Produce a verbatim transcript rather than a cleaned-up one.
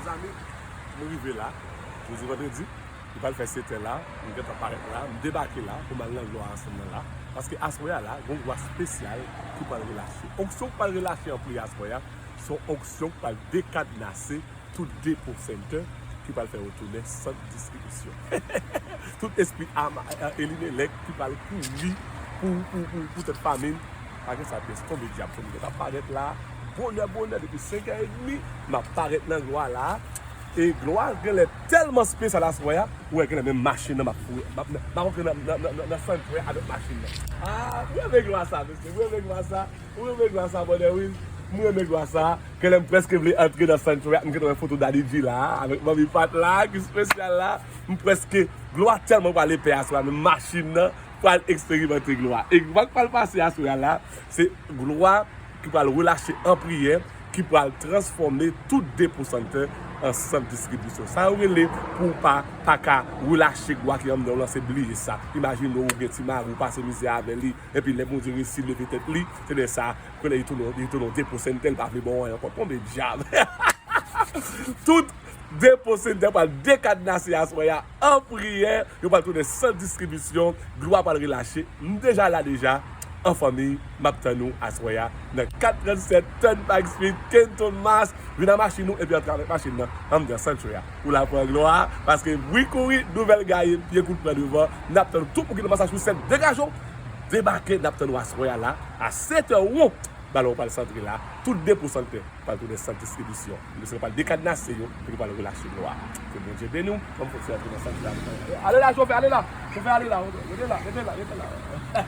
Mezanmi, m rive la. Jodi vandredi, li pral fè sèt è la. M gentan parèt la. M debake la pou m al nan glwa ansanm nan la. Paske aswè a la, gon glwa espesyal ki pral relache. Onksyon ki pral relache an priyè aswè a, se yon onksyon ki pral dekanase tout depo santè ki pral fè yo tounen sant distribisyon. Tout espri Elimelèk ki pral kouri pou, pou, pou, pou tèt fanmi m. Pa gen sa pyès, tonbe dyab, fanmi m. M ap parèt la, bonè, bonè, depi senk è edmi, m ap parèt nan glwa la. E glwa genlè tèlman espesyal aswè a, ou wè genlè menm machin nan m ap foure. M ap, m ap antre nan, nan, nan, nan, nan santè avèk machin nan. Ah, m renmen glwa sa, mesye, m renmen glwa sa. M renmen glwa sa, bonè, wi. M renmen glwa sa. Genlè m prèske vle antre nan santè a. M gentan wè foto Daddy G la, avèk Manmi Pat la, ki espesyal la. M prèske, glwa tèlman pral epè aswè a, menm machin nan pral eksperimante glwa. E glwa k pral pase aswè a la, se glwa ki pral relache an priyè, ki pral transfòme tout depo santè an sant distribisyon. Sa yo rele pou w pa, pa ka relache glwa ki anndan w lan, se bliye sa. Imajine w gen ti mari, w pase mizè avè li, epi lè Bondye resi leve tèt li, se lè sa, kounye a li tounen, li tounen yon depo santè, li pa vle ba w anyen ankò. Tonbe dyab! Tout depo santè pral dekanase aswè a an priyè, yo pral tounen sant distribisyon, glwa pral relache. M deja la deja, an fanmi, m ap tann ou aswè a nan kat trant sèt Turnpike Street, Canton, Mass. Vin ak machin ou epi antre avèk machin nan anndan santè a. Ou la pran glwa, paske bri kouri, nouvèl gaye, pye kout pran devan. N ap tann ou, tout moun ki nan Massachusetts, degaje w, debake, n ap tann ou aswè a la, a sèt è won, balon pral santre la, tout depo santè pral tounen sant distribisyon. Mesye pral dekanase yo, epi pral relache glwa. Ke Bondye beni w. Ban m fè ti antre nan sant la. Ale la, chofè, ale la. Chofè, ale la. Rete la, rete la, rete la.